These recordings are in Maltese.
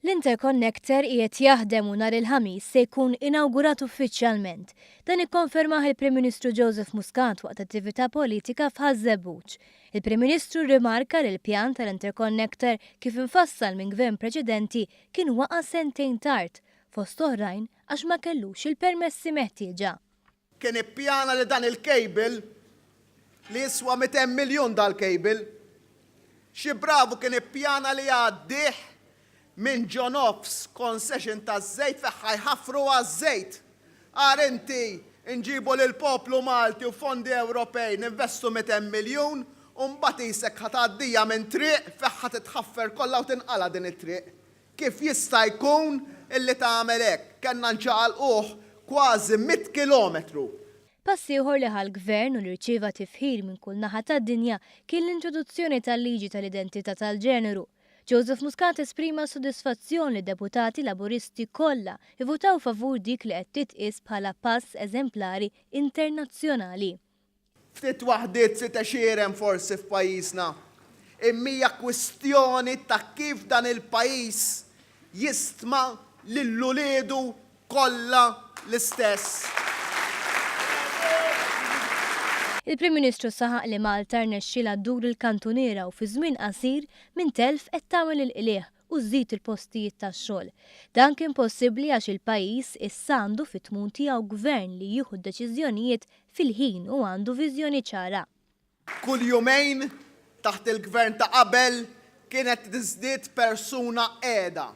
L-interconnector qiegħed jaħdem u nhar il-Ħamis se jkun inawgurat uffiċjalment. Dan ikkonfermah il-Prim Ministru Joseph Muscat waqt attività politika f'Ħaż-Żebbuġ. Il-Prim Ministru rrimarka li l-pjan tal-interconnector kif imfassal minn gvern preċedenti kien waqa' sentejn tard, fost oħrajn għax ma kellux il-permessi meħtieġa. Kien ippjana li dan il-cable, li jiswa 200 miljun dal-cable, xi bravu kien ippjana li jgħaddih minn ġo nofs concession taż-żejt fejn ħa jħaffru għaż-żejt. Agħar inti nġibu lill-poplu Malti u fondi Ewropej ninvestu 200 miljun u mbagħad qisek ħa tgħaddija minn triq fejn ħa titħaffer kollha u tinqala' din it-triq. Kif jista' jkun illi tagħmel hekk? Kellna nċaqalquh kważi mitt kilometru. Pass ieħor li ħa l-Gvern u li rċieva tifħir minn kull naħa tad-dinja kien l-introduzzjoni tal-liġi tal-identità tal-ġeneru. Joseph Muscat esprima s-sodisfazzjon li d-deputati Laburisti kollha ivvutaw favur dik li qed titqies bħala pass eżemplari internazzjonali. Ftit waħdiet, ftit għexieren forsi f'pajjiżna. Imma hija kwistjoni ta' kif dan il-pajjiż jistma lil uliedu kollha l-istess. Il-Prim Ministru saħaq li Malta rnexxielha ddur il-kantuniera u fi żmien qasir minn telf qed tagħmel il-qligħ u żżid il-postijiet tax-xogħol. Dan kien possibbli għax il-pajjiż issa għandu fit-tmun tiegħu gvern li jieħu d-deċiżjonijiet fil-ħin u għandu viżjoni ċara. Kull jumejn taħt il-gvern ta' qabel kienet tiżdied persuna qiegħda.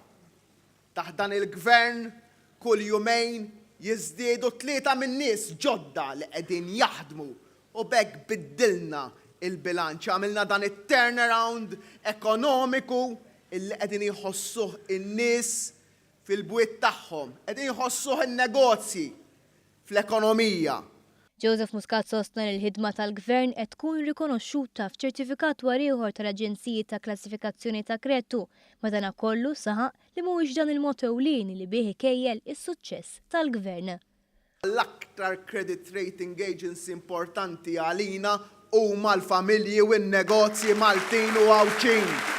Taħt dan il-gvern kull jumejn jiżdiedu tlieta min-nies ġodda li qegħdin jaħdmu u b'hekk biddilna l-bilanċ, għamilna dan it-turnaround ekonomiku illi qegħdin jħossuh in-nies fil-bwiet tagħhom, qegħdin jħossuh in-negozji fl-ekonomija. Joseph Muscat sostna li l-ħidma tal-Gvern qed tkun rikonoxxuta f'ċertifikat wara ieħor tal-aġenziji ta' klassifikazzjoni ta' kredtu, madanakollu saħaq li mhuwiex dan il-mod ewlieni li bih ikejjel is-suċċess tal-Gvern. L-aktar credit rating agency importanti għalina huma l-familji u n-negozji Maltin u Għawdxin.